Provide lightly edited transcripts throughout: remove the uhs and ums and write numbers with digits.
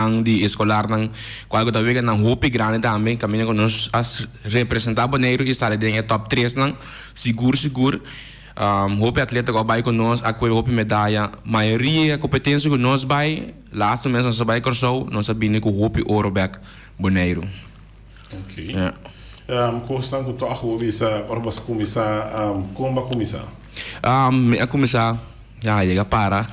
Di eskolarnan kual ku ta weganan hopi grandi tambe kaminda ku nos a representá Boneiru i sali den e top tresnan sigur sigur. Hopi atleta ku a bai ku nos a kue hopi medaya. Mayoria kompetensia ku nos bai laatste mes nos a bai Kòrsou nos a bini ku hopi oro bèk Boneiru. Ok. Kosnan ku tòg bo bisa ora bo a kuminsá kon bo a kuminsá? Mi a kuminsá ya yega para.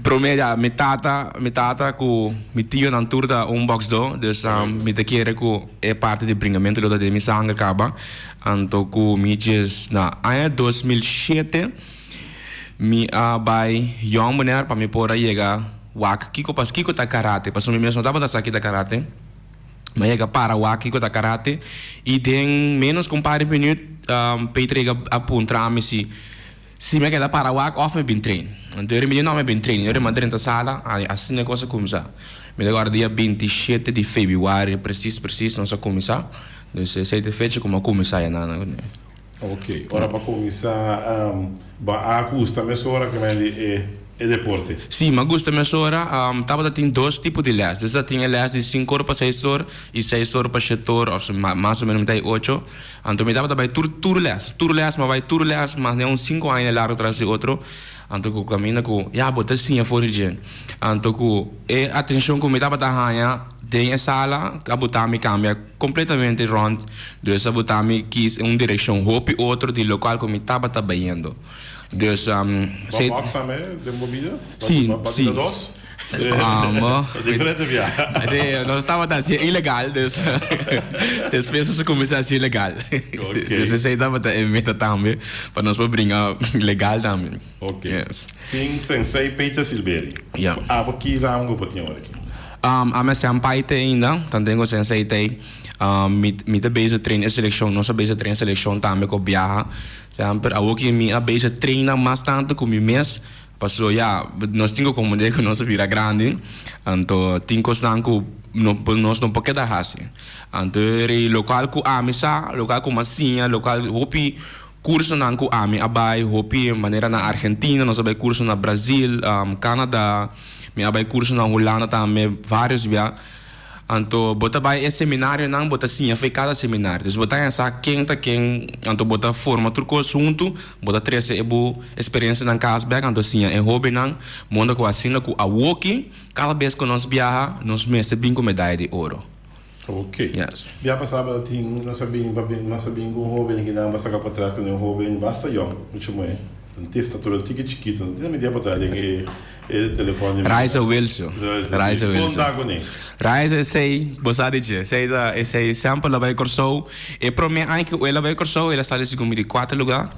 Prome ya mi tata mi tata ku mi tionan tur ta un bòksdó dus mi ta kere ku e parti di bringamentu lo ta den mi sanger kaba. Anto ku mi djes na aña 2007 mi a bai Jong Bonaire pa mi por a yega wak kiko pas kiko ta karate pasobra mi mes no tabata sa ki ta karate. Mi a yega para wak kiko ta karate i den menos ku un par di minüt Peter yega a puntra mi si si mi a keda para wak òf mi bin train. Anto mi di no mi bin train. Mi a drenta sala asina e kos a kuminsá. Mi ta kòrda dia 27 di febrüari presis presis nos a kuminsá. Dus esei ta e fecha ku mi a kuminsá ya nan. Ok, ora pa kuminsá bo a gusta mesora ke men di e e deporte? Sí, mi a gusta mesora. Tabata tin dos tipo di lès. Dus ta tin e lès di sinku or pa seis or i seis or pa shete or òf mas o menos mitad di ocho. Anto mi tabata bai tur tur lès, tur lès, mi a bai tur lès mas den un sinku aña largu tras di otro. Anto ku kaminda ku ya bo ta siña for di dje. Anto ku e atenshon ku mi tabata haña den e sala a buta mi kambia kompletamente rònt. Dus a buta mi kis un direkshon hopi otro di lokual ku mi tabata bayendo. Dus Bo a bòksa me den bo bida? Sí, Bo a sí. bira dos? Amo. Diferente biaha. Sí, nos tabata hasié ilegal, dus despues nos a kuminsá hasié legal. Ok. Dus esei tabata e meta tambe, pa nos por bringa legal tambe. Ok. Yes. Tin Sensei Peter Silberi. Ya. Abo ki rango bo tin ora aki? Ami a senpai te ainda, tanten ku sensei t'ei. Mi mi ta bezig train e selekshon, nos a bezig train e selekshon tambe ku biaha. Semper awoki mi a bezig traina mas tantu ku mi mes. Paso ya, nos tin ku komprendé ku nos a bira grandi, anto tin kosnan ku no nos no por keda hasi. Anto e rei lokual ku ami sa, lokual ku mi a siña, lokual hopi kursonan ku ami a bai, hopi manera na Argentina, nos a bai kurso na Brazil, Canada, mi a bai kurso na Hulanda tambe vários bia. Anto bo ta bai e seminarionan, bo ta siña fo'i kada seminario. Dus bo ta haña sa ken ta ken, anto bo ta forma tur kos huntu, bo ta trese e bo eksperensianan kas bèk, anto siña e hóbennan monda ku asina ku awoki kada bes ku nos biaha nos mester bin ku medaya di oro. Ok. Yes. Bia pasá bo ta tin, nos a bin pa bin, nos a bin ku un hóben aki nan, bo a saka patras ku un hóben basta yòn, mucha muhé, dentista tur un tiki chikitu, no tin media patras den e. E telefon di mi. Raiza Wilson. Raiza Wilson. Konta kuné. Raiza esei, bo sa di dje. Esei ta, esei semper lo bai Kòrsou. E promé aña ku el a bai Kòrsou, el a sali segun mi di kuater lugá.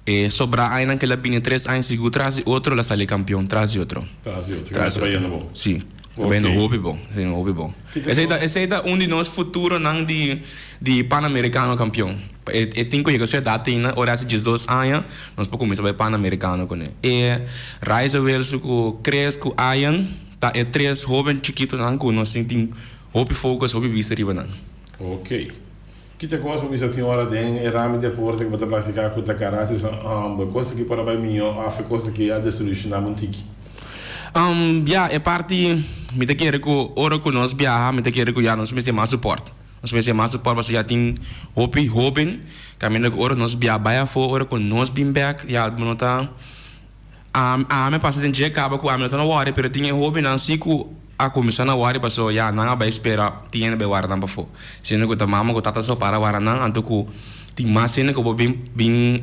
E sobrá añanan ku el a bini tres aña sigur tras di otro, el a sali kampion tras di otro. Tras di otro. Tras di otro. Ta bayendo bon. Sí. Ta bayendo hopi bon. Ta bayendo hopi bon. Esei ta, esei ta un di nos futuronan di, di Panamericano kampion. E e tin ku yega su edat ainda, ora hasi 12 aña, nos por kuminsá bai Panamericano kuné. E Raiza Wilson ku Chris ku Ian ta e tres hoben chikitonan ku nos tin tin hopi focus, hopi bista riba nan. Ok. Ki ta kos bo bisa tin ora den e rami deporte ku bo ta praktiká ku ta karate bo bisa homber kos aki por a bai mihó òf e kos aki a desilushoná mi un tiki? Ya, e parti mi ta kere ku ora ku nos biaha mi ta kere ku ya nos mester mas support. Nos mester mas support pasobra ya tin hopi hoben kaminda ku ora nos bia bai afó ora ku nos bin bek ya bo no ta ami a pasa den dje kaba ku ami no ta na wòri pero tin e hobennan si ku a kuminsá na wòri pasobra ya nan a bai spera tin hende bai wara nan pafó siendo ku ta mama ku tata so para wara nan anto ku tin mas hende ku por bin bin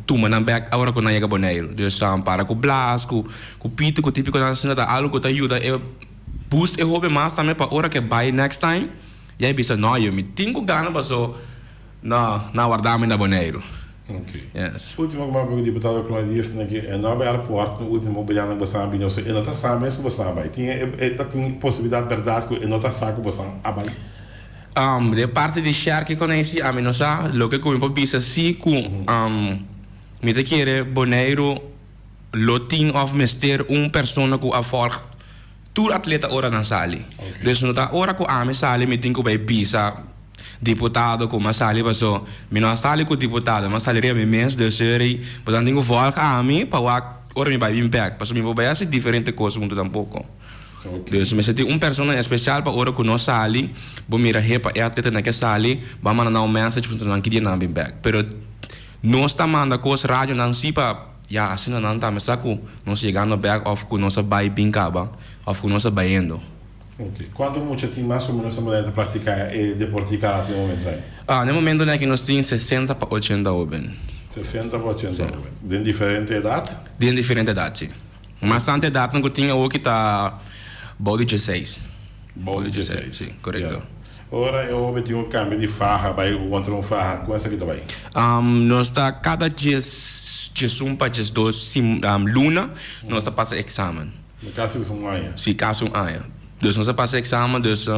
tuma nan bek ora ku nan yega Boneiru dus para ku blas ku ku pito ku tipikonan asina ta algu ku ta yuda e boost e hoben mas tambe pa ora ku e bai next time. I a bisa, No, yo mi tin ku gana paso no nan warda mi na Boneiru. Ok. Yes. Ultimo ku mi a papia ku diputado Klon Dies na ki e no a bai airport na ultimo bianan ku bosan a bini oso e no ta sa mes ku bosan a bai. Tin e ta tin posibilidat bèrdat ku e no ta sa ku bosan a bai? De parti di Sherky Konei si ami no sa. Loke ku mi por bisa si ku mi ta kere Boneiru lo tin òf mester un persona ku a vòlg Tur atleta ora nan sali. Dus no ta ora ku ami sali mi tin ku bai bisa diputado ku mi a sali paso mi no a sali ku diputado mi a sali riba mi mes dus seri bo nan tin ku volg ami pa wak ora mi bai bin bek paso mi por bai hasi diferente kos huntu tampoko. Dus mester tin un persona especial pa ora cu nos sali, bo mira he pa e atletanan ke sali, bo a manda nan un message puntra nan ki dia nan a bin bek. Pero nos ta manda cos radionan si pa ya asina nan tambe sa cu nos yegando bek of cu nos a bay bin caba of cu nos a bayendo. Ok. Cuanto mucha tin mas o menos na manera ta practica e deporte di karate na e momento aki? Na e momento aki nos tin 60 pa 80 hoben. 60 pa 80 hoben. Den diferente edad? Den diferente edad, si. Mas tanto edadnan cu tin awoki ta bou di dieseis. Bou di dieseis. Si, corecto. Ya. Ora e hoben tin un cambio di faha bay cu contra un faha, con esaki ta bay? Nos ta cada dies, diesun pa diesdos luna nos ta pasa examen. Casi un aña. Si, casi un aña. Dus nos a pasa examen, dus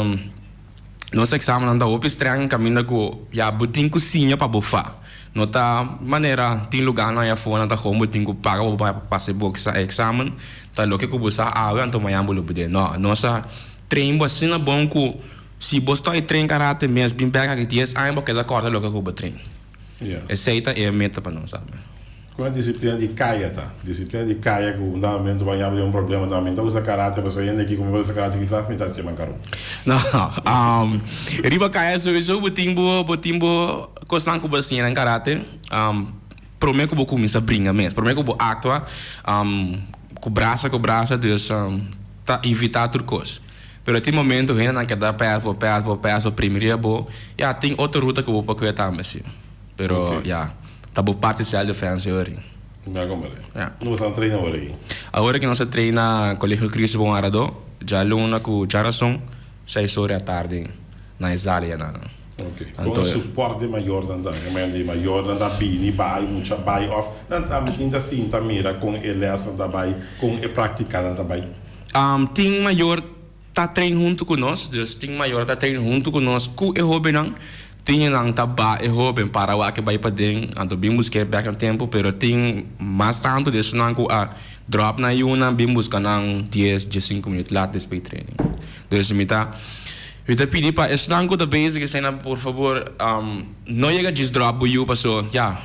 nos examennan ta hopi streng caminda cu ya bo tin cu siña pa bo fa. No ta manera tin lugarnan allá afuera nan ta gewoon bo tin cu paga pa bo bai pa pasa e examen, ta loke cu bo sa awe anto mañana bo lo bid'e. No, nos a train bo asina bon cu si bo stoi train karate mes bin bek aki dies aña bo keda corda loke cu bo train. Esey ta e meta pa nos tambe. Con e disciplina di caya ta? Disciplina di caya cu un dado momento bo a yaba den un problema, no, mi ta usa karate pasobra hende aki cu mi por usa karate kisas mi ta haci mancaron. No, riba caya sowieso bo tin bo, bo tin bo cosnan cu bo a siña den karate, prome cu bo cuminsa bringa mes, prome cu bo actua cu brasa cu brasa, dus ta evita tur cos. Pero tin momento hendenan keda pes bo, pes bo, pes bo, primi riba bo, ya tin otro ruta cu bo por cuya tambe si. Pero ya, ta bo parti self defense ori. Ya komprende. Ya. Unda boso a traina awor aki? Awor aki nos a traina Colegio Cristo Bon Aradó, djaluna ku djarason, seis ora di atardi na e zala yanan. Ok. Kon e support di mayornan ta? Ke manera di mayornan ta bini bai, mucha bai of nan ta tin ta sinta mira kon e lesnan ta bai, kon e praktikanan ta bai? Tin mayor ta train huntu ku nos, dus tin mayor ta train huntu ku nos ku e hobennan, tin nan ta ba e hoben para wak e bai paden, anto bin busk'é bek na tempu, pero tin mas tantu di esunnan ku a drop nan yunan bin buska nan dies, diesinku minüt lat despues di training. Dus mi ta mi ta pidi pa esunnan ku ta bezig esei nan por fabor no yega djis drop bo yu paso ya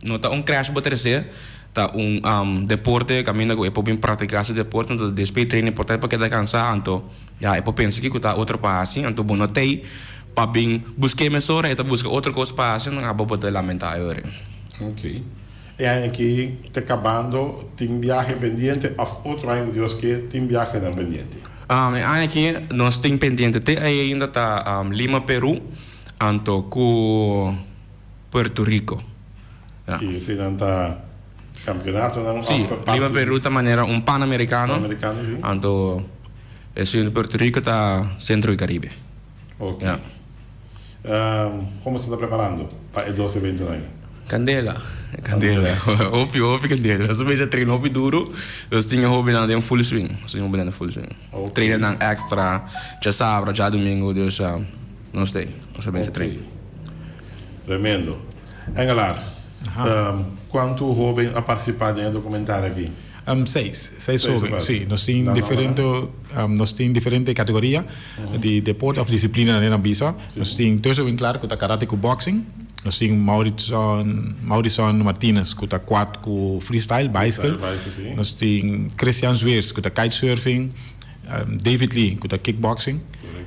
no ta un crash bo trese, Ta un deporte kaminda ku e por bin praktiká su deporte, anto despues di training por ta e por keda kansá, anto ya e por pensa kiko ta otro pa hasi, anto bo no t'ei pa bin busk'é mesora, e ta buska otro kos pa hasi, anto abo bo ta lamentá e ora. Ok. E aña aki ta kabando, tin biahe pendiente òf otro aña ku Dios ke tin biahenan pendiente? E aña aki nos tin pendiente te ainda ta Lima, Peru, anto ku Puerto Rico. Ja. I eseinan ta kampionatonan òf Sí, parti Lima Peru ta manera un Panamericano. Panamericano, sí. Anto esun di Puerto Rico ta Centro y Caribe. Ok. Ja. Komo bo ta preparando pa e dos eventonan aki? Kandela, kandela. Hopi, hopi kandela. Nos a mester train hopi duru. Nos tin e hobennan den full swing. Nos tin e hobennan den full swing. Ok. Trainennan extra djasabra, djadumingu, dus nos ta ei. Nos a mester train. Ok. Tremendo. Engelhard, cuantu hoben a participa den e documentario aki? Seis. Seis hoben, si. Nos tin diferente, nos tin diferente categoria di deporte of disciplina nan a bisa. Nos tin Tussen Winklar cu ta karate cu boxing. Nos tin Maurison, Maurison Martinez cu ta quad cu freestyle, bicycle. Nos tin Christian Zweers cu ta kitesurfing. David Lee cu ta kickboxing,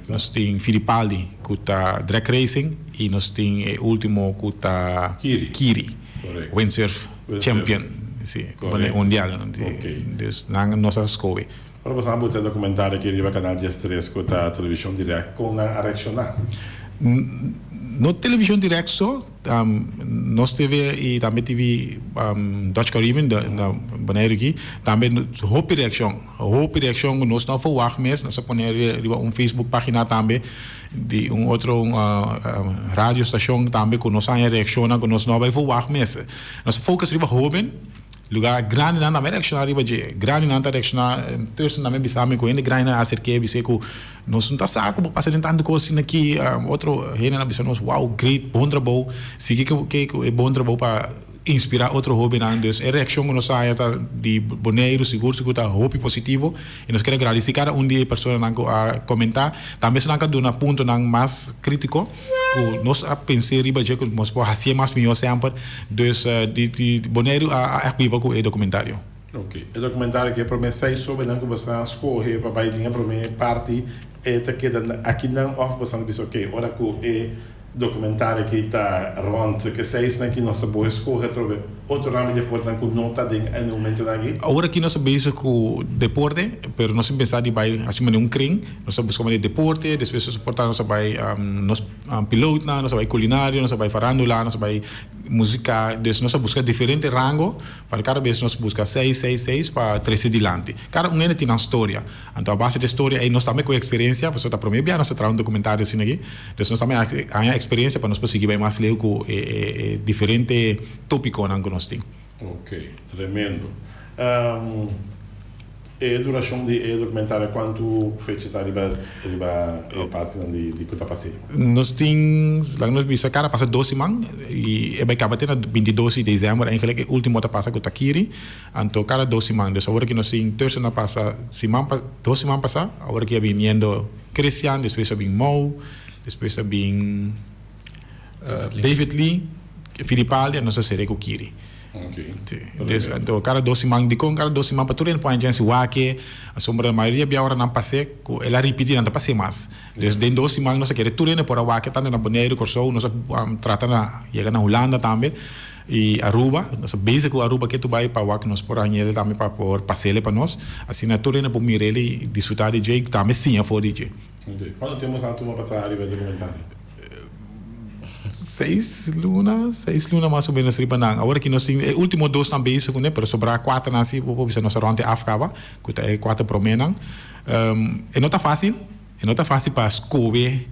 nos tin Fittipaldi cu ta drag racing y nos tin e ultimo cu ta Kiri, windsurf champion, si, mundial. Dus nan nos a scoge. Ora boso a buta e documentario aki riba canal 13 cu ta television direct, con nan a reacciona? No television direct so, Nos TV y tambe TV Dutch Caribbean na Boneiru aki tambe hopi reaccion, hopi reaccion cu nos no a verwacht mes. Nos a pone riba un Facebook pagina tambe di un otro radio stacion tambe cu nos a haña reaccionnan cu nos no a bay verwacht mes. Nos a focus riba hoben. Lugar grandinan tambe a reacciona riba dje. Grandinan ta reacciona, Thurston tambe bisa mi cu hende grandinan a acerke bis'e cu nos no ta sa cu bo pasa den tanto cos asina aki. Otro hendenan a bisa nos, wow, great, bon trabou. Sigui cu e bon trabou pa inspira otro hobennan. Dus e reaccion cu nos a haya ta di Boneiru sigur sigur ta hopi positivo. Y nos kier a gradici cada un di e personanan cu a comenta. Tambe esnan cu a duna puntonan mas critico. Ku nos a pens'é riba dje ku nos por hasié mas mihó semper. Dus di di Boneiru a a biba ku e dokumentario. Ok. E documentario aki e prome seis hobennan cu boso a scoge pa bay den e prome parti e ta keda akinan of boso a bisa ok ora cu e documentario aki ta rond cu e seisnan aki nos ta bohe scoge atrobe otro ramo di deportenan cu no ta den e momentonan aki? Awor aki nos ta bezig cu deporte pero nos tin pensa di bay haci manera un kring nos ta busca manera deporte despues nos por ta nos ta bay nos pilootnan nos ta bay culinario nos ta bay farandula nos ta bay musica dus nos ta busca diferente rango. Pa kada bes nos buska seis, seis, seis pa trese dilanti. Kada un hende tin nan storia. Anto a base di e storia ei nos tambe ku eksperensia, pasobra ta prome bia nos ta traha un dokumentario asina aki. Dus nos tambe haña eksperensia pa nos por sigui bai mas leu ku e e diferente topikonan ku nos tin. Ok, tremendo. E durashon di e dokumentario kuantu fecha ta riba riba e partinan di di ku ta pas'é? Nos tin, laga nos bisa kada pasa dos siman i e bai kaba te na 22 di desèmber eigenlik e ultimo ta pasa ku ta kiri, anto kada dos siman. Dus awor aki nos tin Thurston a pasa siman pa dos siman pasá, awor aki a biniendo Christian, despues a bin Mou, despues a bin David Lee, Filipaldi, a nos a sere ku kiri. Ok. Sí. Des, anto kada dos siman, dikon kada dos siman pa tur hende por haña chèns di wak e, asombra mayoria bia ora nan pas'é ku el a ripití nan ta pas'é mas. Des den dos siman nos a kere tur hende por a wak e tantu na Boneiru, Kòrsou, nos a trata na yega na Hulanda tambe i Aruba, nos a bezig ku Aruba ketu bai pa wak nos por hañ'el tambe pa por pas'el pa nos, asina tur hende por mir'el i disfrutá di dje i tambe siña for di dje. Ok. Kuantu tempu nos a tuma pa traha riba e dokumentario? Seis luna, seis luna mas o menos riba nan. Awor aki nos tin e ultimo dos nan bezig kuné, pero sobrá kuaternan si bo por bisa nos a rònt e af kaba, ku ta e kuater proménan. E no ta fásil, e no ta fásil pa skohe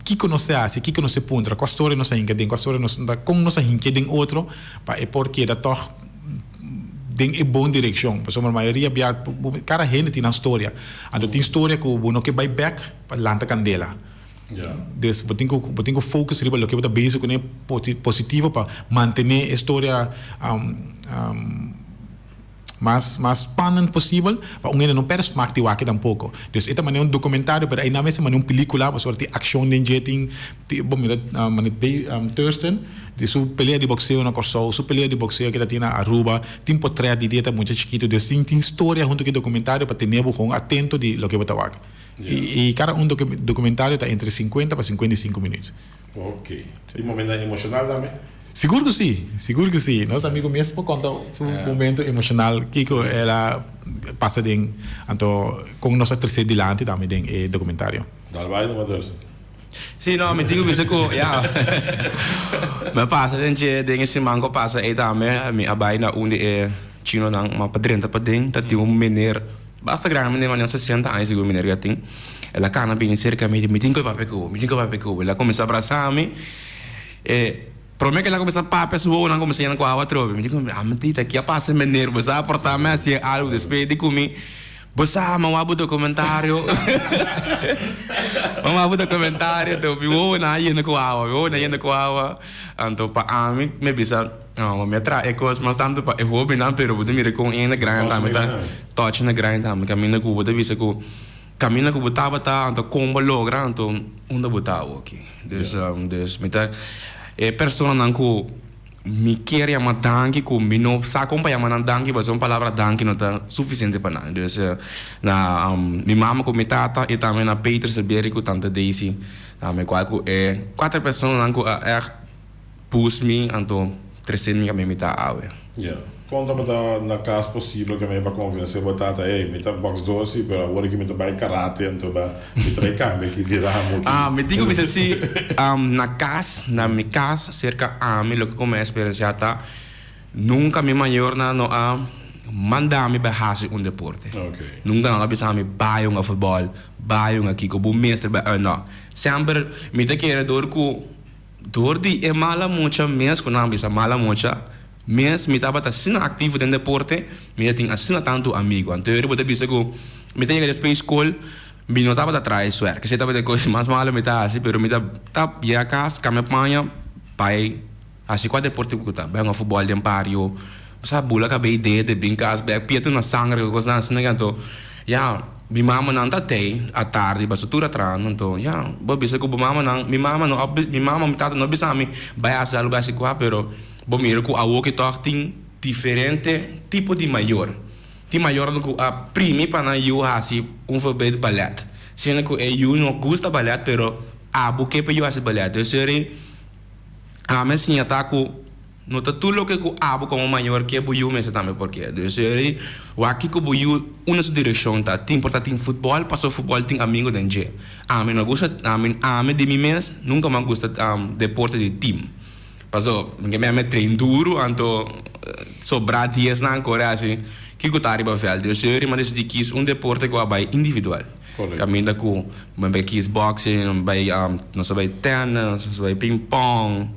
kiko nos ta hasi, kiko nos ta puntra, kua storia nos a hinka den, kua storia nos ta, kon nos a hink'é den otro pa e por keda tòg den e bon direkshon. Pasobra mayoria bia kada hende tin nan storia. Anto tin storia ku bo no ke bai bèk pa lanta kandela. Dus bo tin ku bo tin ku focus riba loke bo ta bezig kuné positivo pa mantené e storia mas mas spannend posibel pa un hende no pèrdè smak di wak tampoko. Dus e ta manera un dokumentario pero einan mester manera un pelikula pasobra tin akshon den dje tin bo mira manera Thurston di su pelea di bokseo na Kòrsou su pelea di bokseo ke ta tin na Aruba tin potrèt di dia ta mucha chikitu dus tin tin storia huntu ku e dokumentario pa tene bo gewoon atento di loke bo ta wak. I kada un documentario ta entre 50 pa 55 minuut. Ok. Tin momentonan emocional tambe? Sigur ku si, sigur ku si. Nos amigo mes por konta su momento emocional kiko el a pasa den, anto kon nos a trese dilanti tambe den e documentario. Dal bai numa Durson. Si no, mi tin ku bisa ku ya mi a pasa den dje den e siman ku a pasa ei tambe mi a bai na un di e chinonan ma pa drenta paden ta tin un meneer. Basta grandi meneer, manera un sesenta aña sigur meneer ya tin. El a cana bini cerca mi, di mi tin cu papia cu bo, mi tin cu papia cu bo. El a cuminsa brasa mi, e prome cu el a cuminsa papia su wowonan cuminsa yena cu awa atrobe. Mi di cu ami tita ki a pasa meneer, bo sa porta mi haci algo despues di cu mi, bo sa mi a wak bo documentario, mi a wak bo documentario, anto mi wowonan a yena cu awa, mi wowonan a yena cu awa. Anto pa ami mi bisa. No, mi a traha e kos mas tantu pa e hobennan, pero bo ta mira kon hende grandi tambe ta touch na grandi tambe. Kaminda ku bo ta bisa ku kaminda ku bo tabata anto kon bo logra anto unda bo ta awoki. Dus dus mi ta e personanan ku mi kier yama danki ku mi no sa kon pa yama nan danki pasobra un palabra danki no ta sufisiente pa nan. Dus na mi mama ku mi tata i tambe na Peter Silberi ku tanta Daisy tambe kual ku e kuater personanan ku a ègt Pus mi anto trese mi kaminda mi ta awe. Ya. Kon tabata na kas posibel ke mi pa konvensé bo tata, ey, mi ta bòksdó si, pero awor aki mi ta bai karate, anto ba mi ta bai kambia aki di ramo aki. Ah, mi tin ku bisa si, na kas, na mi kas, serka ami, loke ku mi a eksperensiá ta, nunka mi mayornan no a manda mi bai hasi un deporte. Nunka nan a bisa mi bai hunga futbòl, bai hunga kiko, bo mester bai, no. Semper mi ta kere dor ku. Dor di e mala mucha mes ku nan a bisa mala mucha mes mi tabata asina aktivo den deporte, mi ta tin asina tantu amigu. Anto bo ta bisa ku mi ta yega despues skol mi no tabata traha e suèr. Esei tabata e kos mas malo mi ta hasi pero mi ta ta yega kas kambia paña bai hasi kua deporte ku ta. Bai hunga futbòl den bario, sa bula kabei dede bin kas bèk pia tur na sangre ku kosnan asina anto ya. Mi mamanan ta tei atardi pasobra tur a traha anto ya bo bisa ku bo mamanan mi mama no a mi mama mi tata no a bisa mi bai hasi algu bai hasi kua pero bo mira ku awoki tòg tin. diferente tipo di mayor. Tin mayornan ku a primi pa nan yu hasi un voorbeeld balèt. Siendo ku e yu no gusta balèt pero abo ke pa e yu hasi balèt. Dus eri ami a siña ta ku no ta tur loke ku abo komo mayor ke bo yu mester tambe por ke. Dus eri wak kiko bo yu unda su direkshon ta. Tin por ta tin futbòl pasobra futbòl tin amigo den dje. Ami no gusta ami ami di mi mes nunka mi a gusta deporte di team. Paso mi ke mi train duru anto sobrá diesnan kore hasi kiko ta riba vèlt. Dios señor mi a disidí kis un deporte ku a bai individual. Kaminda ku mi bai kis boxing, mi bai nos a bai tennis, nos a bai ping pong,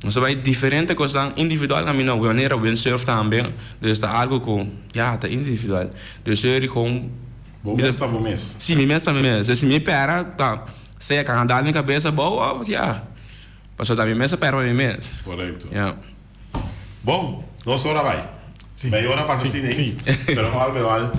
nos a bai diferente kosnan individual kaminda manera windsurf tambe. Dus ta algu ku ya ta individual. Dios señor dikon. Bo mes ta bo mes. Si mi mes ta mi mes. Si mi pera ta sea kan a dal mi kabes abou òf ya. Pasobra ta mi mes a pèr pa mi mes. Korekto. Ya. Bon, nos ora bai. Sí. Mei ora pasa Sí, asina ei. sí. Pero al bij al,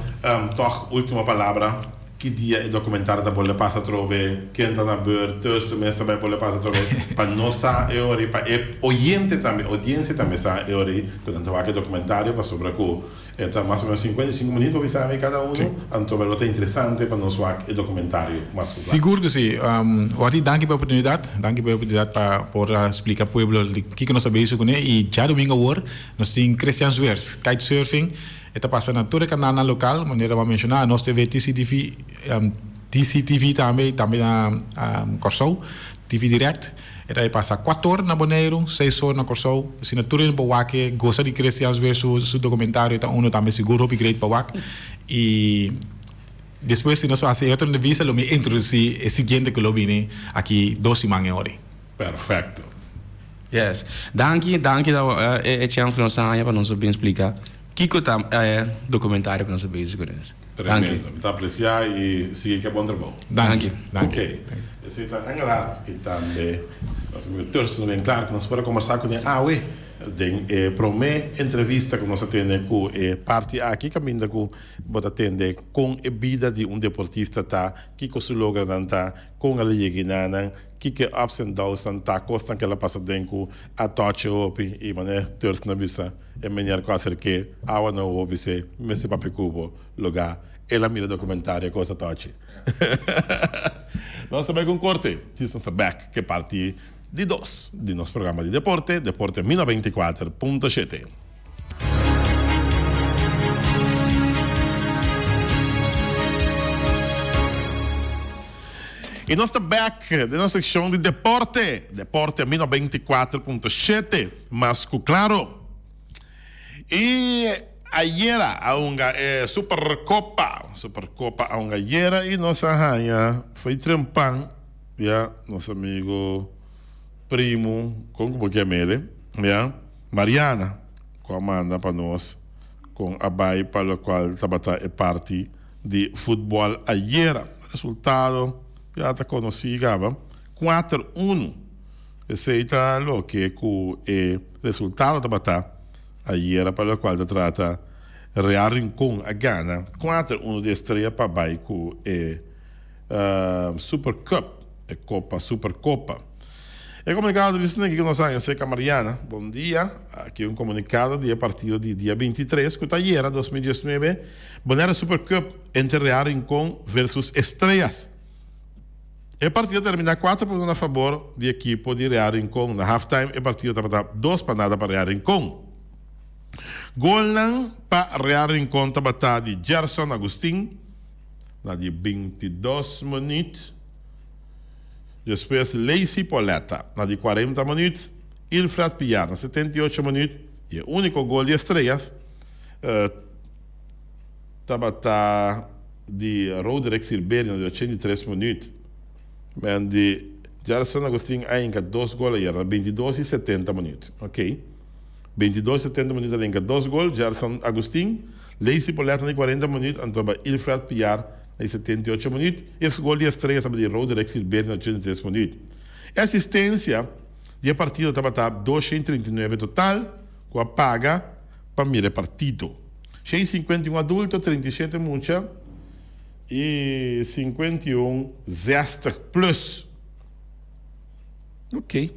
tòg último palabra, ki dia e dokumentario ta bolbe pasa atrobe, ken ta na beurt, Thurston mes ta bai bolbe pasa atrobe, pa nos sa e ora ei, pa e oyente tambe, oudiensia tambe sa e ora ei ku nan ta wak e dokumentario, pasobra ku E ta mas o menos 55 minuut pa bisa mi kada uno, anto lo ta interesante pa nos wak e documentario mas ku kla. Sigur ku si. Wati danki pa e oportunidat, danki pa e oportunidat pa por a splika pueblo di kiko nos ta bezig kuné i djadumingu awor nos tin Christian Zweers, kitesurfing, e ta pasa na tur e kanalnan lokal manera bo a menshoná, Nos TV, TCTV, DCTV tambe i tambe na Kòrsou, TV Direct. E ta pasa kuator na Boneiru, seis or na Kòrsou. Asina tur hende por wak e, gosa di Christian Zweer su su documentario ta uno tambe sigur hopi great pa wak. I despues si nos hasi e otro entrevista lo mi introduci e siguiente ku lo bini aki dos siman e ori. Perfecto. Yes. Danki, danki ta e chance ku nos a haña pa nos a bin splika kiko ta e documentario ku nos a bezig kunes. Danki. Tremendo. Mi ta aprecia y sigui ke bon trabou. Danki. Danki. Ok. Esey ta Engelhard y tambe nos amigo Thurston Ben Clark. Nos por a combersa cune awe den e prome entrevista cu nos a tene cu e parti aki caminda cu bo ta tende con e bida di un deportista ta, kico su logranan ta, con el a yega enanan, kico e ups and downsnan ta, cosnan cu el a pasa den cu a touch e hopi y manera Thurston a bisa. E meneer ku a aserk'é awa na oho bis'é, Mester papia ku bo lugá. El a mira dokumentario e kos a tòchi. Nos ta bai ku un korte, djis nos ta bèk ku e parti di dos di nos programa di deporte, Deporte Mi 94.7. I nos ta bèk den nos sekshon di deporte, Deporte Mi 94.7. Mas ku klaro. I ayera a hunga e Superkopa. Superkopa a hunga ayera i nos a haña fo'i trempan ya nos amigo primo kon ku bo ke mele ya Mariana ku a manda pa nos kon a bai pa lokual tabata e parti di futbòl ayera. Resultado ya ta konosí kaba kuater unu. Esei ta loke ku e resultado tabata ayera pa lokual ta trata Real Rincon a gana kuater uno di Estrella pa bai ku e Super Cup, e kopa Super Kopa. E komunikado ta bisa aki ku nos a haña serka Mariana. Bon dia, aki un komunikado di e partido di dia 23 ku ta ayera 2019 Bonaire Super Cup entre Real Rincon versus Estrellas. E partido a terminá kuater pa uno na fabor di ekipo di Real Rincon. Na halftime e partido tabata dos pa nada pa Real Rincon. Golnan pa Real Rincon tabata di Gerson Agustin na di 22 minuut, despues Lacey Poletta na di 40 minuut, Ilfred Piar na 78 minuut y e úniko gol di Estrellas tabata di Roderick Silverio na di 83 minuut. Men di Gerson Agustin a hinka dos gol ayer na 22 y 70 minuut. Ok. 22 y 70 minuut a hinka dos gol Gerson Agustin, Lacey Polet na di 40 minuut anto ba Ilfred Piar na di 78 minuut. Y es gol di Estrellas tabata di Roderick Silverio na 83 minuut. E asistencia di e partido tabata 239 total cu a paga pa mira e partido. 651 adulto, 37 mucha y 51 zestig plus. Ok,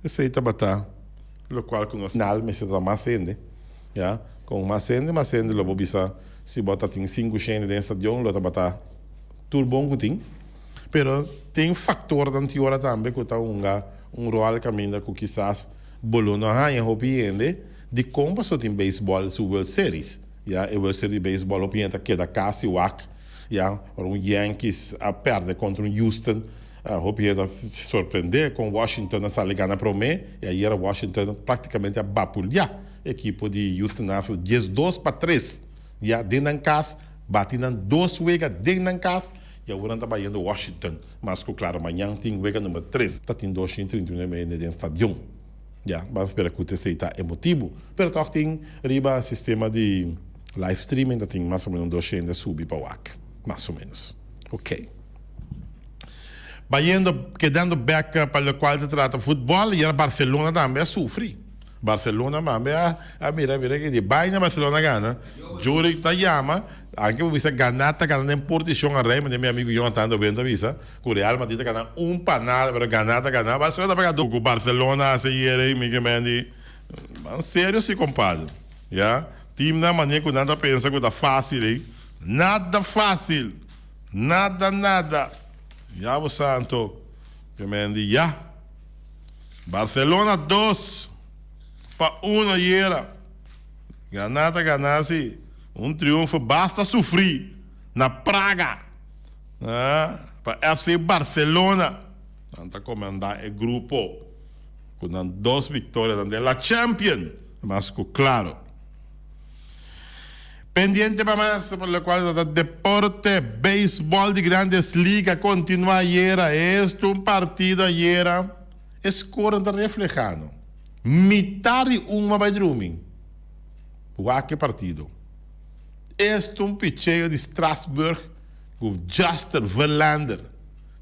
esey tabata locual cu nos nal mester ta mas hende. Ya, kon mas hende mas hende lo bo bisa si bo ta tin sinku shende den stadion lo tabata tur bon ku tin. Pero tin faktornan tin ora tambe ku ta hunga un ròl kaminda ku kisas bo lo no haña hopi hende. Dikon pasobra tin beisbòl su World Series? Ya, e World Series di beisbòl hopi hende ta keda kasi wak. Ya, ora un Yankees a pèrdè kontra un Houston, hopi hende a sorprendé kon Washington a sali gana promé. I ayera Washington práktikamente a bapuliá ekipo di Houston Astros 12-3. Ya, den nan kas, bati nan dos wega den nan kas i awor nan ta bayendo Washington. Mas ku klaro mañan tin wega number tres. Ta tin 231 hende den stadion. Ya, ban spera ku esei ta e motibu. Pero tòg tin riba sistema di live streaming ta tin mas o menos 200 subi pa wak. Mas o menos. Ok. Bayendo, kedando bèk pa lokual ta trata futbòl, yera Barcelona tambe a sufri. Barcelona tambe a a mira mira ki di baina Barcelona gana. Jurick ta yama, anke bo bisa gana ta gana den portishon a rei, manera mi amigu Jonathan ta benta bisa. Ku Real Madrid ta gana un pa nada, pero gana ta gana. Barcelona ta paga duru. Ku Barcelona hasi ayera ei, mi ke men di, Ban serio si compadre. Ya, teamnan manera ku nan ta pensa ku ta facil ei, nada facil. Nada nada. Ya bo santo. Ke men di ya. Barcelona 2-1 ayera. Gana ta gana si. Un triunfo basta sufri na Praga. Pa FC Barcelona. Nan ta komandá e grupo ku nan dos viktorianan den la Champion. Mas ku klaro. Pendiente pa mas pa lokual ta deporte, beisbòl di Grandes Liga kontinuá ayera. Esto un partido ayera. E skornan ta reflehá no. Mitar di un a bai drumi. Wak e partido. Esto un picheo di Strasburg ku Justin Verlander.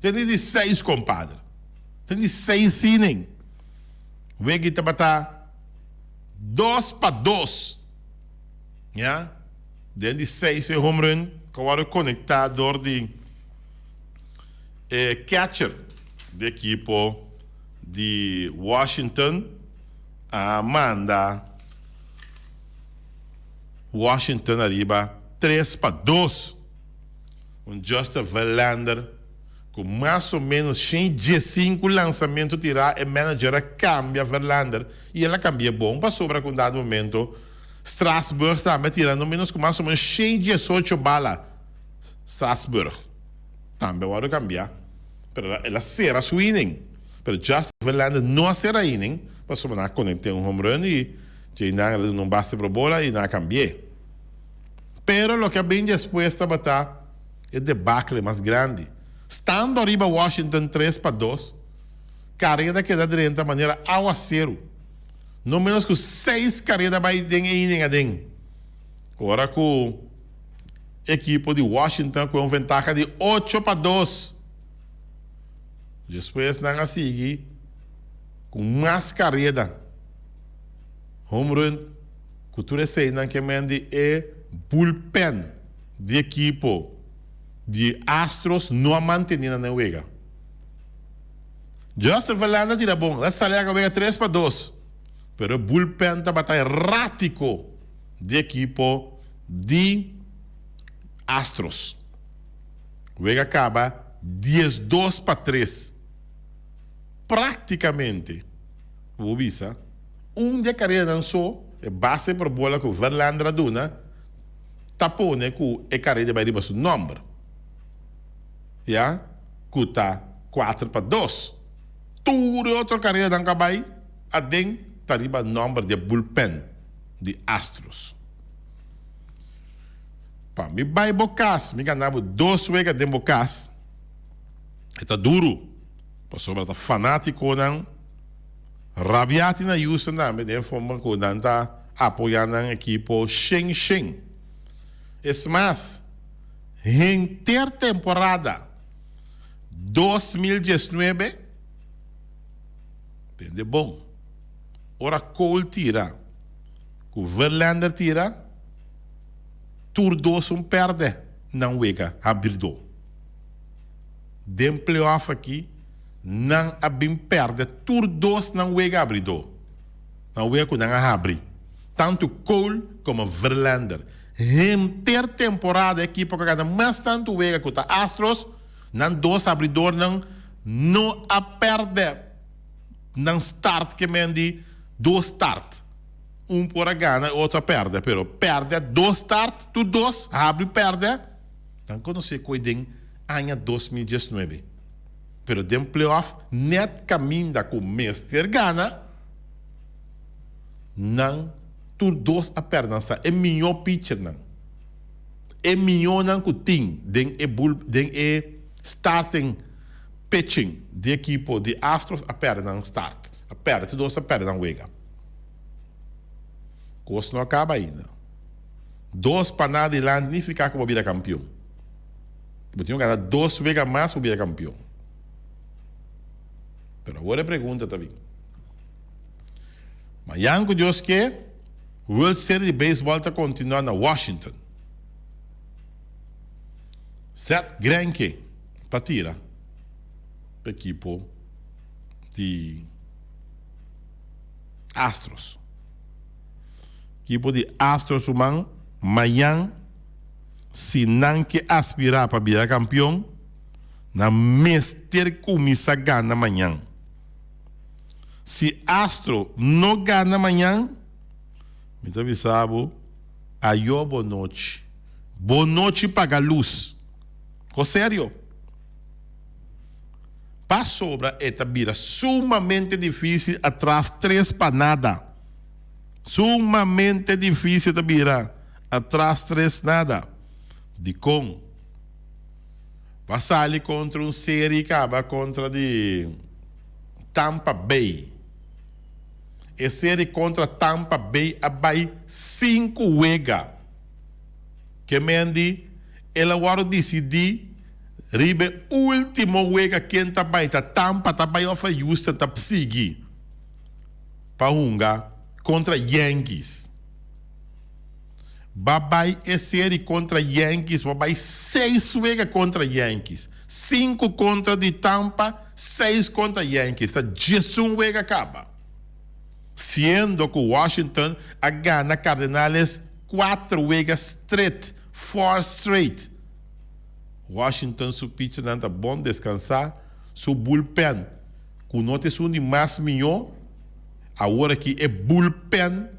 Ten di seis kompadre. Ten di seis inning. Wegi tabata 2-2. Ya. Den di seis e home run ku a wòrdu konektá dor di e catcher di ekipo di Washington a manda Washington ariba 3-2. Un Justin Verlander ku mas o menos 115 lansamentu tirá, e manager a kambia Verlander i el a kambi'é bon pasobra ku un dado momento Strasburg tambe a tira no menos ku mas o menos 118 bala. Strasburg tambe a wòrdu kambiá, pero el a sera su inning. Pero Justin Verlander no a sera inning pasobra nan a konekt'é un home run i djei nan el a duna un base por bola i nan a kambi'é. Pero loke a bin despues tabata e debacle mas grandi. Stando ariba Washington 3-2, kareda keda drenta manera awaseru. No menos ku seis kareda bai den e inning aden. Ora ku ekipo di Washington ku un ventaha di 8-2. Despues nan a sigui ku mas kareda. Home run ku tur eseinan ke men di e bullpen di ekipo di Astros no a mantene nan den wega. Justin Verlander tira bon, el a sali aka wega 3-2, pero e bullpen tabata erátiko di ekipo di Astros. Wega kaba 12-3. Práktikamente, bo bisa, un di e karedanan so, e base por bola ku Verlander a duna, ta pone ku e kareda bai riba su nòmber. Ya, ku ta 4-2. Tur e otro karedanan ku a bai aden ta riba nòmber di e bullpen di Astros. Pa mi bai bo kas, mi gana bo dos wega den bo kas, e ta duru, pasobra ta fanátikonan rabiá tin na Houston tambe den forma ku nan ta apoyá nan ekipo shen shen. Es mas, henter temporada 2019, tende bon, ora Cole tira ku Verlander tira, tur dos un pèrdè nan wega habirdó. Den playoff aki nan a bin pèrdè tur dos nan wega abridó, nan wega ku nan a habri. Tantu Cole komo Verlander. Henter temporada e ekipo ku a gana mas tantu wega ku ta Astros, nan dos abridornan no a pèrdè nan start ke men di dos start. Un por a gana e otro a pèrdè, pero pèrdè dos start, tur dos habri pèrdè, nan konosé koe den aña 2019. Pero den playoff nèt kaminda ku mester gana. Nan tur dos a pèrdè nan sa e mihó pitchernan, e mihónan ku tin den e bull den e starting pitching di ekipo di Astros a pèrdè nan start, a pèrdè tur dos a pèrdè nan wega. Kos no a kaba ainda. Dos pa nada dilanti nifiká ku bo bira kampion. Bo tin ku gana dos wega mas pa bo bira kampion. Pero awor e pregunta ta bin. Mañan ku Dios ke, World Series di Beisbòl ta kontinuá na Washington. Seth Greinke ta tira pa ekipo di Astros. Ekipo di Astros ruman, mañan si nan ke aspirá pa bira kampion, nan mester kuminsá gana mañan. Si Astro no gana mañan, mi ta bisa bo ayo bo nochi. Bo nochi paga lus. Ko serio. Pasobra e ta bira sumamente dificil atras tres pa nada. Sumamente dificil ta bira atras tres nada. Dikon? Bo a sali kontra un seri kaba kontra di Tampa Bay. E seri kontra Tampa Bay a bai sinku wega. Ke men di el a wòrdu disidí riba e último wega ken ta bai, ta Tampa ta bai òf Houston ta sigui pa hunga kontra Yankees. Ba bai e seri kontra Yankees, bo bai seis wega kontra Yankees. Sinku kontra di Tampa, seis kontra Yankees. Ta diesun wega kaba. Siendo ku Washington a gana Cardenales kuater wega stret, four straight. Washington su pitchernan ta bon deskansá, su bullpen ku no ta esun di mas mihó, awor aki e bullpen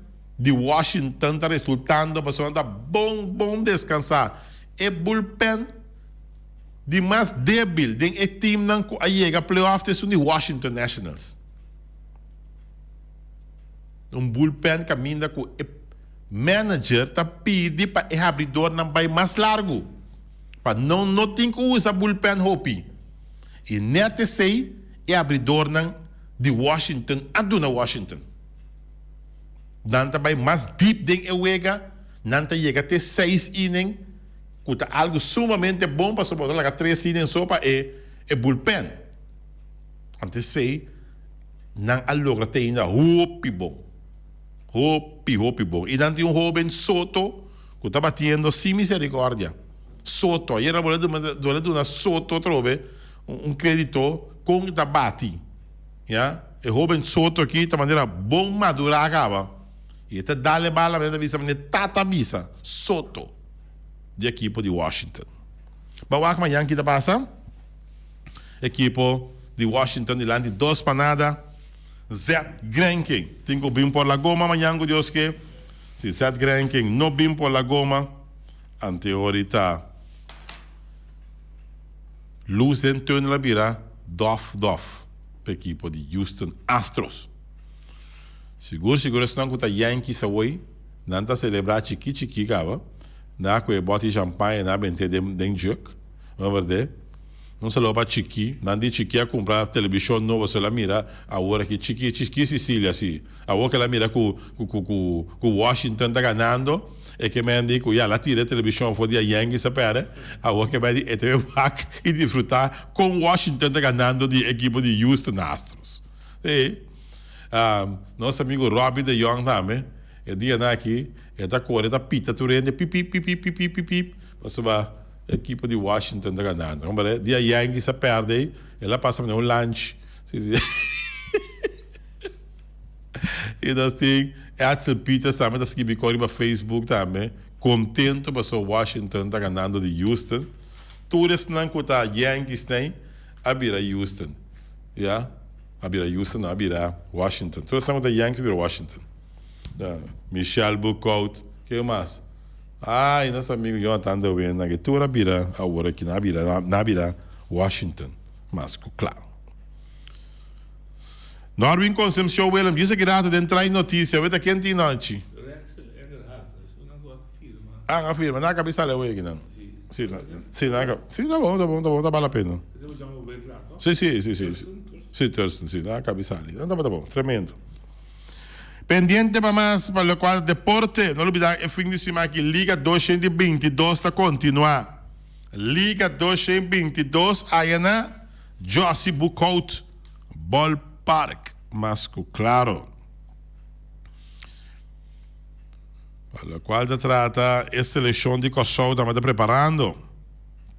di Washington ta resultando pasobra nan ta bon bon descansá. E bullpen di mas debil den e teamnan cu a yega playoff ta esun di Washington Nationals. Un bullpen caminda cu e manager ta pidi pa e habridornan bay mas largo pa nan no tin cu usa bullpen hopi. Y net esey e habridornan di Washington a duna Washington. Nan ta bai mas dip den e wega, nan ta yega te seis inning, ku ta algu sumamente bon pasobra bo ta laga tres inning so pa e e bullpen. Anto esei nan a logra te ainda hopi bon, hopi hopi bon. I nan tin un hoben Soto ku ta batiendo sin misericordia. Soto, ayera bo a duna Soto atrobe un kredito kon e ta bati. Ya, e hoben Soto aki ta manera bon madurá kaba. I e ta dal e bala manera ta bisa manera tata bisa, Soto di ekipo di Washington. Ba wak mañan ki ta pasa. Ekipo di Washington dilanti dos pa nada. Zet Greinke tin ku bin por la goma mañan ku Dios ke. Si Zet Greinke no bin por la goma, anteori ta Luz den tunnel a bira dof dof pa ekipo di Houston Astros. Sigur sigur esnan ku ta Yankees awoi nan ta selebrá chiki chiki kaba na ku e bòti champaña nan a bent'é den den jug, no berdé? Un saludo pa Chiki, nan di Chiki a kumpra telebishon nobo so el a mira awor aki Chiki Chiki Sicilia si awor ku el a mira ku ku ku ku Washington ta ganando. E ke men di ku ya la tira e televishon for di a Yankees a perde, awor ke bai di e ta wak i disfruta kon Washington ta ganando di e ekipo di Houston Astros. Sí, nos amigo Robbie de Jong tambe e dianan aki e ta kore ta pita tur hende pip pip pip pip pip pip pip pasobra e ekipo di Washington ta ganando. Komprende? Dia Yankees a perde ei el a pasa manera un lunch. Sí, sí. I nos tin. Edsel Peters tambe ta skibi kos riba Facebook tambe, kontento pasobra Washington ta ganando di Houston. Tur esnan ku ta Yankees nei a bira Houston, ya, a bira Houston no, a bira Washington. Tur esnan ku ta Yankees a bira Washington. Ya, Michelle Boekhoudt, ken mas? Ay, nos amigo Jonathan de Wenda, ke tur a bira awor aki, nan a bira, nan a bira Washington, mas ku klaro. Norwin Concepcion Willem, djis aki rato den Trai Noticia, weta ken tin nochi? Rexel Engelhardt, es una ku a firma. Ah, a firma, nan a kabi sali awe aki nan. Si, si, nan a si, ta bon, ta bon, ta bon, ta bal la pena. Si, si, si, si, si, Thurston, si, nan a kabi sali, nan tabata bon, tremendo. Pendiente pa mas pa lokual deporte, no lubida e fin di siman aki Liga 222 ta kontinuá. Liga 222 aya na Jossy Boekhout Ballpark, mas ku klaro. Pa lokual ta trata e selekshon di Kòrsou tabata preparando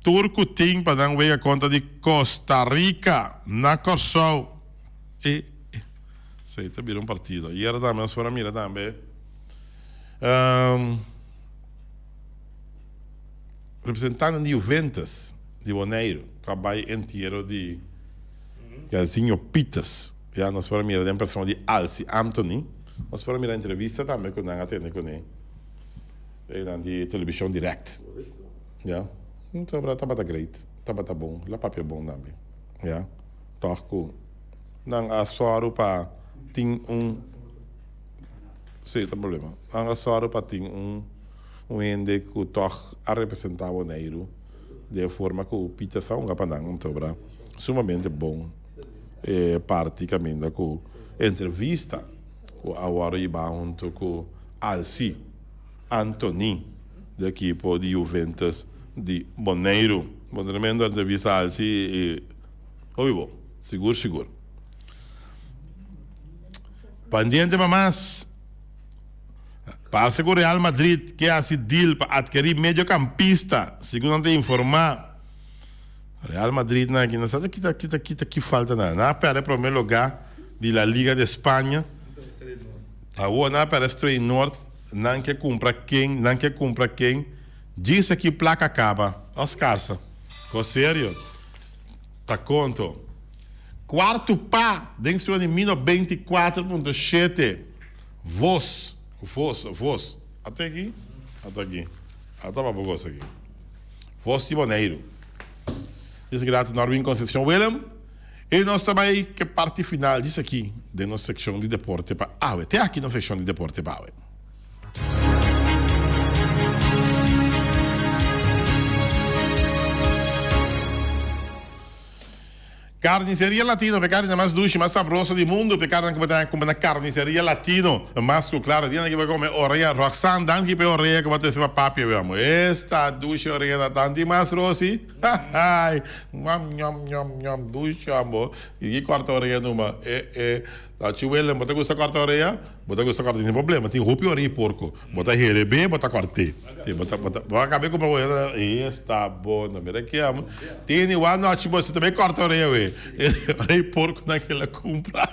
tur ku tin pa nan wega kontra di Costa Rica na Kòrsou. E esei ta bira un partido. Ayera tambe nos por a mira tambe representantenan di Juventus di Boneiru ku a bai entiero di Gazinho Pieters. Ya nos por a mira den persona di Alcy Anthony. Nos por a mira entrevista tambe ku nan a tene kuné einan di televishon direct. Ya, tabata great, tabata bon, la papia bon tambe. Ya, tòg ku nan a sòru pa tin un, sí, ta problema. Nan a sòru pa tin un un hende ku tòg a representá Boneiru den e forma ku Pieter ta hunga pa nan, un obra sumamente bon e parti kaminda ku entrevista ku a wòrdu hibá huntu ku Alcy Anthony di ekipo di Juventus di Boneiru. Bon tremendo entrevista Alcy i hopi bon, sigur sigur. Pendiente pa mas. Parse ku Real Madrid ke hasi deal pa atkerí mediokampista, segun nan ta informá. Real Madrid nan aki nan sa ta kita kita kita ki falta nan. Nan a pèrdè promé lugá di La Liga de Spaña. Awor nan a pèrdè Streynoord, nan ke kumpra ken, nan ke kumpra ken. Djis aki plaka kaba, o skarsa. Kos serio. Ta konto. Kuartu pa den stura di mino 24.7. Vos, vos, vos. Ata aki? Ata aki. Ata pa bo gosa aki. Vos di Boneiru. Dios grato Norwin Concepcion Willem. I nos ta bai ke parti final djis aki den nos sekshon di deporte pa awe. Te aki nos sekshon di deporte pa awe. Carniceria Latino, p'e carninan mas dushi, mas sabroso di mundu, p'e carninan ku bo ta kumpra na Carniceria Latino. Mas ku klaro, dianan ki bo kome orea, Roxanne, danki p'e orea ku bo a trese pa papia, mi amo. Esta dushi orea ta tanti mas, Rosi. Hahaai, ñam, ñam, ñam, ñam, dushi amo. I ki kòrta orea numa? E, e. Tachi Willem, bo ta gusta kòrta orea? Bo ta gusta kòrta, tin problema, tin hopi orea i porko. Bo ta herebé, bo ta kòrt'é. Ti, bo ta, bo ta, bo a kab'é kumpra bo hende, esta bon, no mira ke amo. Tini, wak nochi bo si ta bai kòrta orea we. Orea i porkonan ke el a kumpra.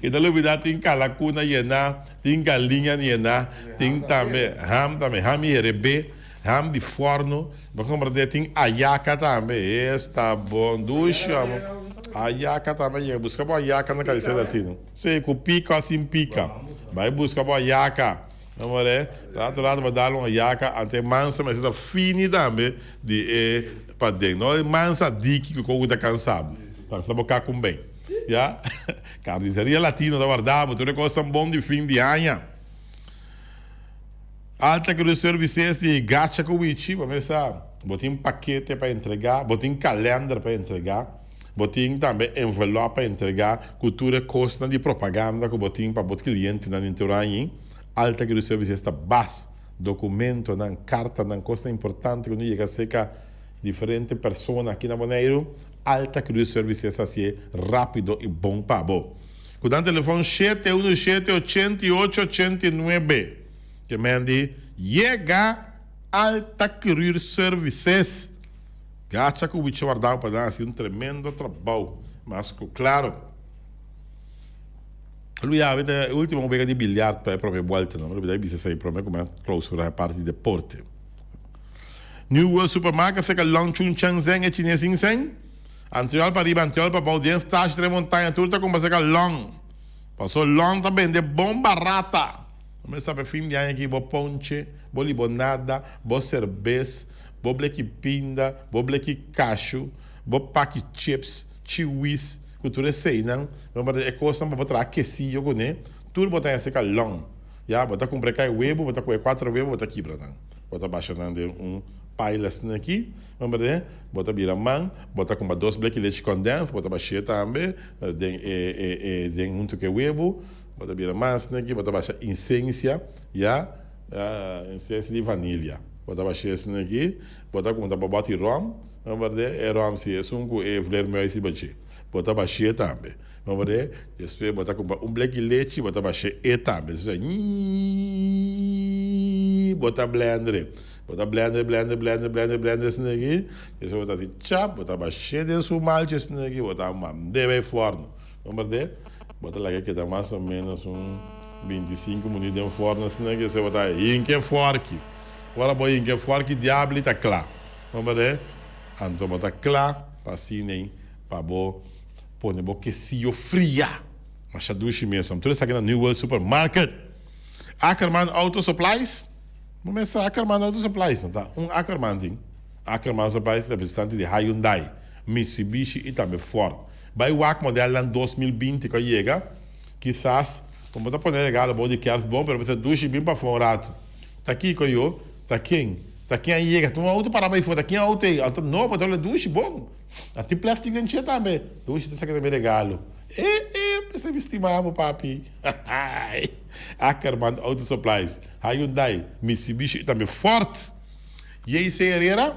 I no lubidá tin kalakuna yená, tin galiña yená, tin tambe ham tambe, ham i herebé, ham di fòrnu. Bo kumpra te tin ayaka tambe, esta bon, dushi amo. Ayaka tambe yega, buska bo ayaka na Carniceria Latino. Si, ku pika o sin pika. Bai buska bo ayaka. No more, rato rato bo dal un ayaka, ante e mansa mester ta fini tambe di e paden. No e mansa diki ku koku ta kansa bo. Ta bo kakun ben. Ya, Carniceria Latino ta warda bo tur e kosnan bon di fin di aña. Alta Cruz Services di Gacha ku Wichi, bo mester sa, bo tin pakete pa entregá, bo tin kalender pa entregá, bo tin tambe envelòp pa entregá ku tur e kosnan di propaganda ku bo tin pa bo klientenan den tur aña. Alta Cruz Services ta bas dokumentonan, kartanan, kosnan importante ku no yega serka diferente persona aki na Boneiru. Alta Cruz Services hasié rápido i bon pa bo. Ku nan telefòn shete unu shete 88 89. Ke men di yega Alta Cruz Services. Gacha ku wichi wardao pa nan hasi un tremendo trabou. Mas ku klaro. Lu yawe ta e ultimo wega di biljart pa e prome buelta no. Lu bida bisa esei prome ku mi a klousura e parti di deporte. New World Supermarket seka Long Chun Cheng Zeng e chines in Seng. Antriol pa riba antriol pa bou den stashi tre montaña tur ta kumpra seka Long. Paso Long ta bende bon barata. Bo mester sa pa e fin di aña aki bo ponche, bo libonada, bo serbes, bo bleki pinda, bo bleki kashu, bo paki chips, chiwis, ku tur eseinan, bo mester e kosnan pa bo traha kesiyo kuné, tur bo ta hasi ka long. Ya, bo ta kumpra e kai webu, bo ta kohe kuater webu, bo ta kibra nan. Bo ta basha nan den un paila asina aki, bo mester, bo ta bira man, bo ta kumpra dos bleki lechi kondens, bo ta bash'é tambe den e e e den huntu ku e webu. Bo ta bira mas neki, bo ta basha insensia, ya, insensia di vanilia. Bo ta basha esaki, bo ta kunta bo bòti ròm, bo berde e ròm si esun ku e vleermuis riba dje. Bo ta bash'é tambe. Bo berde, despues bo ta kumpra un bleki lechi, bo ta bash'é e tambe. Despues ñiiiiiiii bo ta blender. Bo ta blender, blender, blender, blender, blender esaki. Despues bo ta hasi chap, bo ta bash'é den su malchi esaki, bo ta mand'é bai fòrnu. Bo berde. Bo ta laga keda mas o menos un 25 minuut den forno asina ke bo ta hinka e forki. Ora bo hinka e forki diabli ta kla. Bo mira? Anto bo ta kla pa asina ei pa bo pone bo kesiyo fria. Masha dushi mes. Tur esaki na New World Supermarket. Ackerman Auto Supplies. Bo mester Ackerman Auto Supplies no ta un Ackerman tin. Ackerman Supplies representante di Hyundai, Mitsubishi y tambe Ford. Bai wak modelnan 2020 ku a yega, kisas bo no ta pone regalo bou di kers bon, pero bo ta dushi bin pafó un ratu. Ta kiko yo? Ta ken? Ta ken a yega? Ta un outo pará bai afó, ta ken outo ei? Outo nobo, ta wak dushi bon. A tin plastic den dje tambe. Dushi ta saka tambe regalo. E e, p'esei mi stima bo papi. Ackerman Auto Supplies, Hyundai, Mitsubishi i tambe Ford. JC Herrera.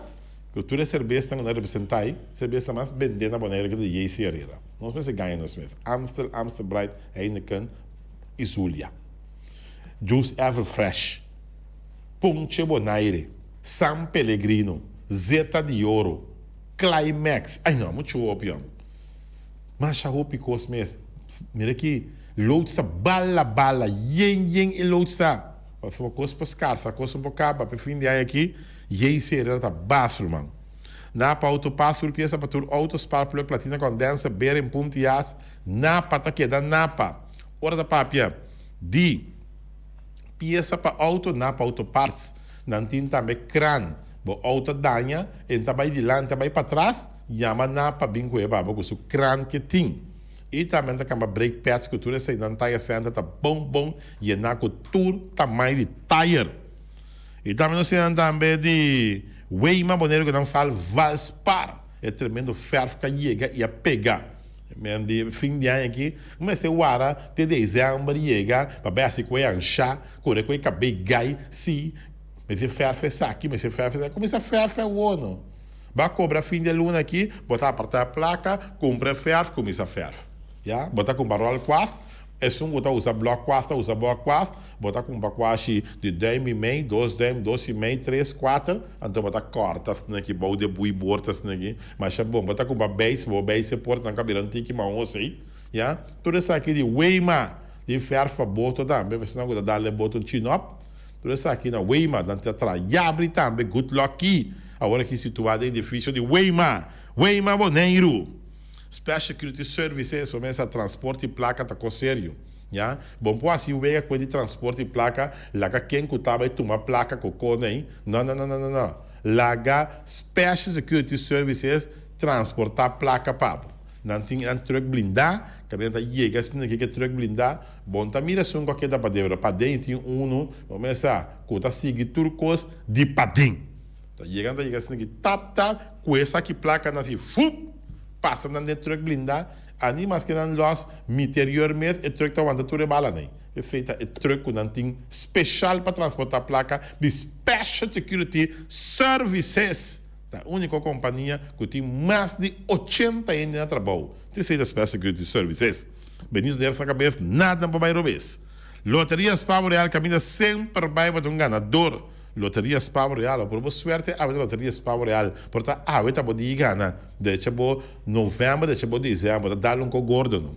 Ku tur e serbesnan ku nan representá ei, serbesnan mas bendé na Bonaire ku ta di JC Herrera. Nos mester gaña nos mes. Amstel, Amstel Bright, Heineken i Zulia. Juice Ever Fresh, Ponche Bonaire, San Pellegrino, Zeta di Oro, Climax. Ai no, muchu hopi hom. Masha hopi kos mes. Mira aki, loods ta bala bala, yen yen e loods ta. Pasobra kos por skarsa, kos no por kaba. Pa e fin di aña aki, Jay Serera ta bas ruman. Napa Auto Parts tur piesa pa tur auto, spark plug, platina condenser, bearing, punti as. Napa ta keda Napa. Ora ta papia di piesa pa auto, Napa Auto Parts. Nan tin tambe kran. Bo auto a daña, e ta bay dilanti, a bay patras, yama Napa bin cu e baba cu su kran ke tin. I tambe nan ta kamba brake pads cu tur esey nan tire center ta bon bon yena cu tur tamay di tire. I tambe nos tin nan tambe di Weima Boneiru ku nan fal Valspar. E tremendo fèrf ku a yega i a pega. Men di fin di aña aki mester wara te desèmber yega pa bai hasi ku e anshá, kore ku e kabei gai, si mester fèrf esaki, mester fèrf esaki. Kuminsá fèrf awor no. Bo a kobra fin di e luna aki, bo ta apartá e plaka, kumpra e fèrf, kuminsá fèrf. Ya, bo ta kumpra ròl kwast. Esun ku ta usa blòk kuas ta usa blòk kuas, bo ta kumpra kuashi di duim i mei, dos duim, dos i mei, tres, kuater, anto bo ta kòrta asina aki bou di e bui bord asina aki, masha bon. Bo ta kumpra beis, bo beis e portnan ku a bira un tiki mahos ei, ya. Tur esaki di Weima, di fèrf pa boto tambe, pa esnan ku ta dal e boto un chin-up, tur esaki na Weima, nan ta traha yabri tambe, Good Lucky, awor aki situá den edifisio di Weima, Weima Boneiru. Special Security Services pa mesa transporte y placa ta cos serio ya bon por haci wega cu e di transporte y placa laga ken cu ta bay tuma placa cu con ey no no no no no laga Special Security Services transporta placa pa bo nan tin nan truck blinda caminda ta yega asina ki ke truck blinda bon ta mira esun cu a keda paden pero paden tin uno bo mesa cu ta sigui tur cos di paden. Ta yega ta yega asina ki tap tap ku esaki plaka nan si fup pasa nan den truck blinda ani maske nan los miterior mes e truck ta wanta tur e bala nei esei ta e truck ku nan tin special pa transporta plaka di special security services ta uniko kompania ku tin mas di 80 hende na trabou esei ta special security services Benito der sa kabes nada por bai robes Loteria Spavo Real kaminda semper bai bo ta un ganador. Loteria Spavo Real, por bo suerte awe ta Loteria Spavo Real, por ta awe ta bo di gana, decha bo november, decha bo dezember, ta dal un ko gordo no.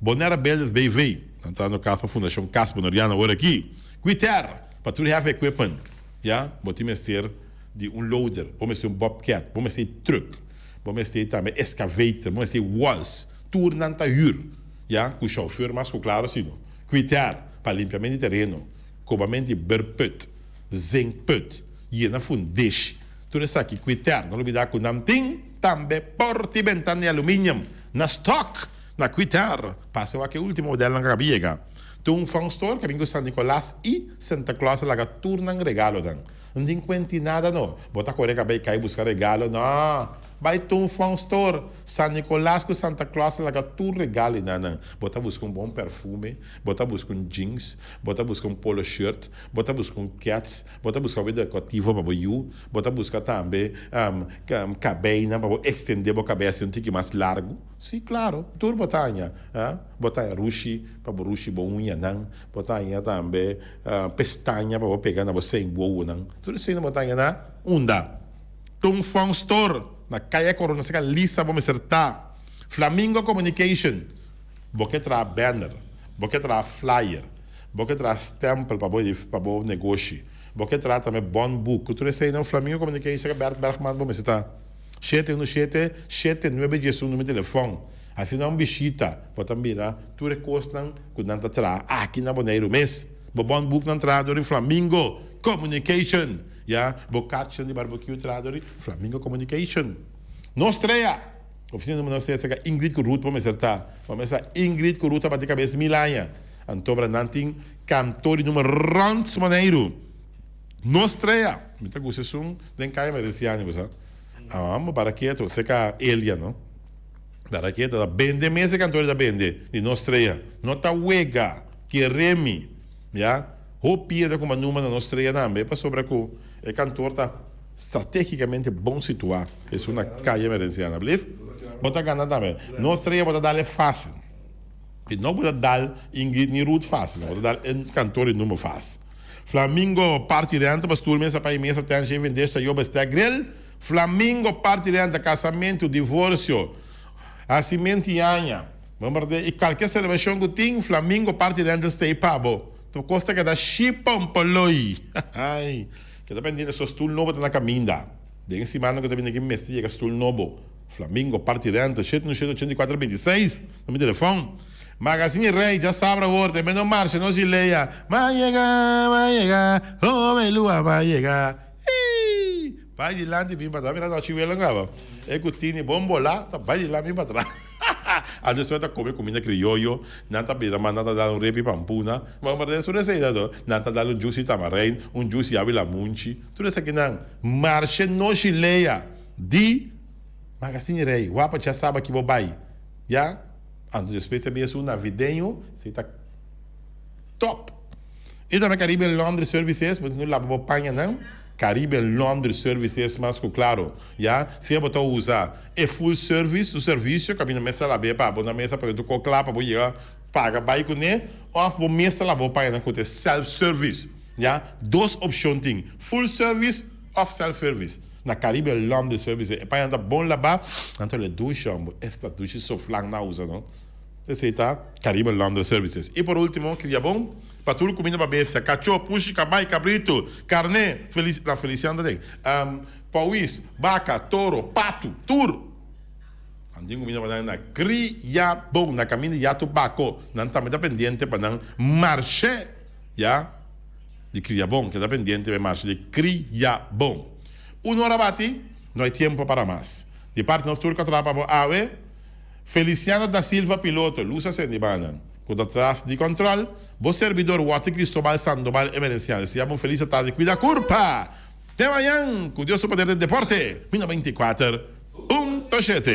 Bonaire Builders BV, nan ta dando kas pa Fundashon Kas Boneriano awor aki. Quiter, pa tur heavy equipment, ya, bo tin mester di un loader, bo mester un bobcat, bo mester truck, bo mester tambe excavator, bo mester walls, tur nan ta hür, ya, ku chauffeur mas ku klaro si no. Quiter, pa limpiamento di tereno, kobamento di berput, zinkput, yena fundeshi, tur esaki Quiter, no lubida ku nan tin tambe porta i bentana di aluminium na stock na Quiter. Pasa wak e ultimo modelnan ku a yega. Tin un fun store ku a bin ku San Nicolas i Santa Claus a laga tur nan regalonan. No tin kuenti nada no. Bo ta kore kabei kai buska regalo? No! Bai Tun Fun Store. San Nicolas ku Santa Claus a laga tur regalo einan. Bo ta buska un bon perfume, bo ta buska un jeans, bo ta buska un polo shirt, bo ta buska un kets, bo ta buska algo dekorativo pa bo yu, bo ta buska tambe kabeinan pa bo ekstendé bo kabei asina un tiki mas largu. Sí, klaro, tur bo ta haña. Bo ta haña rushi pa bo rushi bo uñanan, bo ta haña tambe pestaña pa bo pega na bo sein wowonan. Tur esei bo ta haña na unda? Tung Fong Store na Kaya Corona serka Lisa bo mester ta. Flamingo Communication, bo ke traha banner, bo ke traha flyer, bo ke traha stempel pa bo pa bo negoshi, bo ke traha tambe bon book. Tur esei na Flamingo Communication serka Bert Bergman bo mester ta. Shete uno shete, shete nuebe diesun numero telefòn. Hasi nan un bishita, bo ta mira tur e kosnan ku nan ta traha aki na Boneiru mes. Bo bon boeknan traha dor di Flamingo Communication. Ya, bo karchinan di barbekiu traha dor di Flamingo Communication. Nos strea! Oficina numero nos strea cerca Ingrid cu Ruth bo mester ta. Bo mester sa Ingrid cu Ruth a bati cabes mil aña. Anto bra nan tin kantoor di numero rond Boneiru. Nos strea! Mi ta gusta esun den Kaya Mereciani bo sa. Amo para keto cerca Elia no. Para keto ta bende mes e kantoor ta bende di nos strea. No ta wega. Keremi. Ya. Hopi hende a kuma numero na nos strea tambe pasobra cu e kantoor ta. Strategicamente bon situa esun na Calle Merenciana blief bo ta gana tambe no strea bo ta dal e facil y no bo ta dal Ingrid ni Ruth facil bo ta dal e kantoor di number facil Flamingo party renta pa stoel mesa pa y mesa ten shaving dish tayo bestek grill Flamingo party renta casamento divorcio hacimento y aña bo berde y cualkier celebracion cu tin Flamingo party renta stay pa bo tur cos ta keda shipompoloi hay. Keda pendiente so stul nobo ta na kaminda. Den e simannan ku ta bini aki mester yega stul nobo. Flamingo, Party Rental, 717 84 26 ta mi telefòn. Magazine Rey, djasabra awor ta e meno marsha nos Gilea. M'a yega, m'a yega, hobe lua m'a yega. Ii! Bai dilanti bin patras. Mira nochi wela graba. E ku tini bon bolá ta bai dilanti bin patras. Antes nan ta come cuminda crioyo, nan ta bira mas nan ta dal un repi pampuna, bo a morde su receta to, nan ta dal un juice di tamarein, un juice di awi lamunchi, tur esakinan marshe noshi lea di Magazine Rey, wapa dja saba ki bo bay, ya, anto despues ta bin esun navideño, esey ta top. Y tambe Caribbean Laundry Services, bo tin cu laba bo pañanan. Caribbean Laundry Services mas cu claro, ya, sea bo ta usa e full service, su servicio, caminda mes ta lab'e pa bo na mesa pa dentro cu cla pa bo yega paga bay cune, of bo mes ta laba bo pañanan cu ta e self service, ya. Dos opcion tin, full service of self service. Na Caribbean Laundry Services e pañanan ta bon laba, nan ta le dushi homber, esta dushi soflan nan a usa no. Esey ta Caribbean Laundry Services. Y por ultimo, Criabon. Pa tur kuminda pa bestia, kachó, pushi, kabai, kabritu, karné, Felici, na Feliciano ta den, pòwis, baka, toro, patu, tur. Nan tin kuminda pa nan na kria bon, na kaminda ya tur bako. Nan tambe ta pendiente pa nan marshe ya di kria bon, keda pendiente pa e marshe di kria bon. Un ora bati, no hay tiempo para mas. Di parti nos tur ku a traha pa bo awe, Feliciano da Silva piloto, lus a sendi banan. Ku ta tras di kòntròl, bo serbidor Watty Cristobal Sandoval Emerenciano. Deseá bo un felis atardi, kuida kurpa! Te mañan, ku Dios su poder den deporte, mi 94.7.